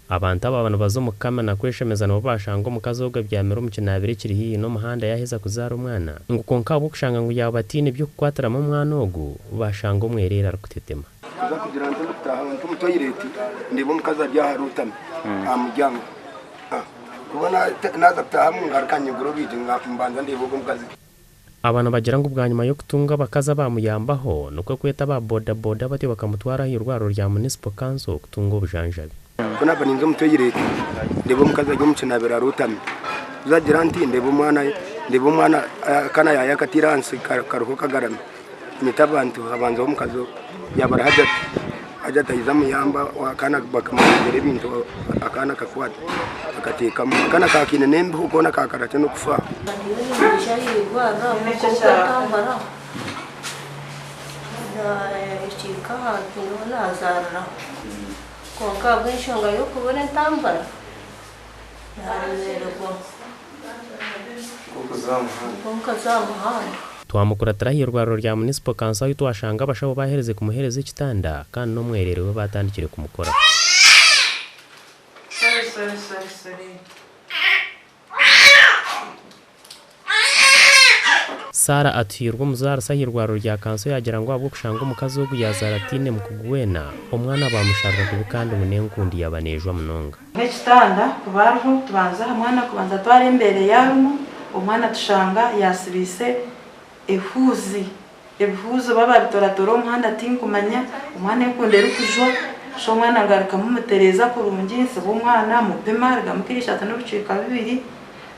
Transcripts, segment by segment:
Abantu abaaba nibaza omu kamina kweshemeza nibo baashanga omukazi ogwo abyamire omu kinaabiro ekiri haihi n'omuhanda yaaheza kuzaara omwana ngu kwonka ahabw'okushanga ngu yaaba ataine by'okukwatiramu omwana ogu baashanga omwereere arikutetema. Kuza kugira nti ndikutaaha nti omu toyireti ndeeba omukazi ari aha arotami aha muryango. Kuba naaza kutaahamu ngaruka nyigura orwigi mbanza ndeeba ogwo omukazi. Aba nibagira ngu bwanyima y'okutunga abakazi abaamuyambaho, nikwo kweta aba boda boda batyo bakamutwara aha irwariro rya Municipal Council kutunga obujanjabi. Ku naaba ninza omu toyireti ndeeba omukazi ari omu kinabiro arotami, ku naagira nti ndeeba omwana ndeeba omwana akana yaayo akataire ahansi kariho kagarami, nyeta abantu habanzaho omukazi yaaba ari Hajati, Hajati aija amuyamba akaana bakamureetera ebintu akaana akakwata akateekamu, akaana kaaba kaine n'embeho koona kaakarate n'okufa. Ndiyo niinyija aha irwariro ahabw'okuba nahika ahantu niho naazaariraho kwonka ahabw'enshonga y'okubura entambura naaremererwa nk'okuza aha muhanda. Twamukuratira aha irwariro rya Municipal Council ahu twashanga abashaho baaherize kumuheereza ekitanda kandi n'omwereere we baatandikire kumukoraho. Sorry sorry sorry sorry. Sarah Atuhairwe omuzaarisa aha irwariro rya Kanso yaagira ngu ahabw'okushanga omukazi ogu yaazaara ataine mukugu weena, omwana baamusharira kubi kandi ngu n'enkundi yaaba neejwa munonga. Nk'ekitanda kuba hariho tubanza aha mwana kubanza twara embeera ei arimu, omwana tushanga yaasibiise ehuuzi, ebihuuzi oba baabitoratora omu muhanda tinkumanya, omwana enkundi erikujwa, so omwana ngarukamu mutereeza kurungi, nsiba omwana, mupima arugamu kiro ishatu n'obucweka bubiri.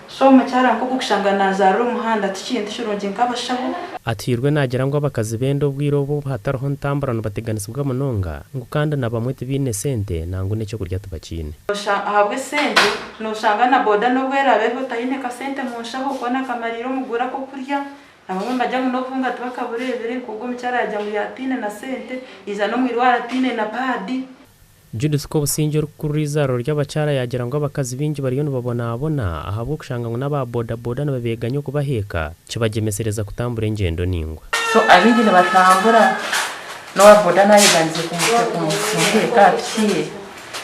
So omukyara nk'ogu kushanga nazaarira omuhanda tikintu kirungi nk'abashaho. Atuhairwe naagira ngu abakazi b'enda obwire obu obu hatariho ntambura nibateganisibwa munonga ngu kandi na bamwe tibaine sente nangwa n'ekyokurya tibakiine. Ahabw'esente noshanga na boda n'obu eraabe eriho otaine kasente mu nshaho koona kamariire omugura ak'okurya. Abamwe nibagira ngu n'obuhunga tibakabureebire nk'ogu omukyara yaagira ngu yaataine na sente yaija n'omu irwariro ataine na paadi. Judith Kobusingye orikukurira eizaariro ry'abakyara yaagira ngu abakazi baingi bariyo nibabonabona ahabw'okushanga ngu n'aba boda boda nibabeeganya okubaheeka kibagyemesereza kutambura engyendo naingwa. So abaingi nibatambura n'owa boda nayeganize kumuheeka aha piki ye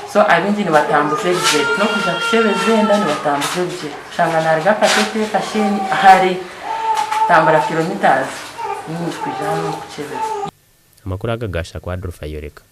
so abaingi nibatambuza ebigyere n'okwija kukyebeza enda nibatambuza ebigyere oshanga naruga Katete, Kashenyi hare kutambura kilometres nyingi kwija hanu kukyebeza. Amakuru aga gaashakwa Adolf Ayoreka.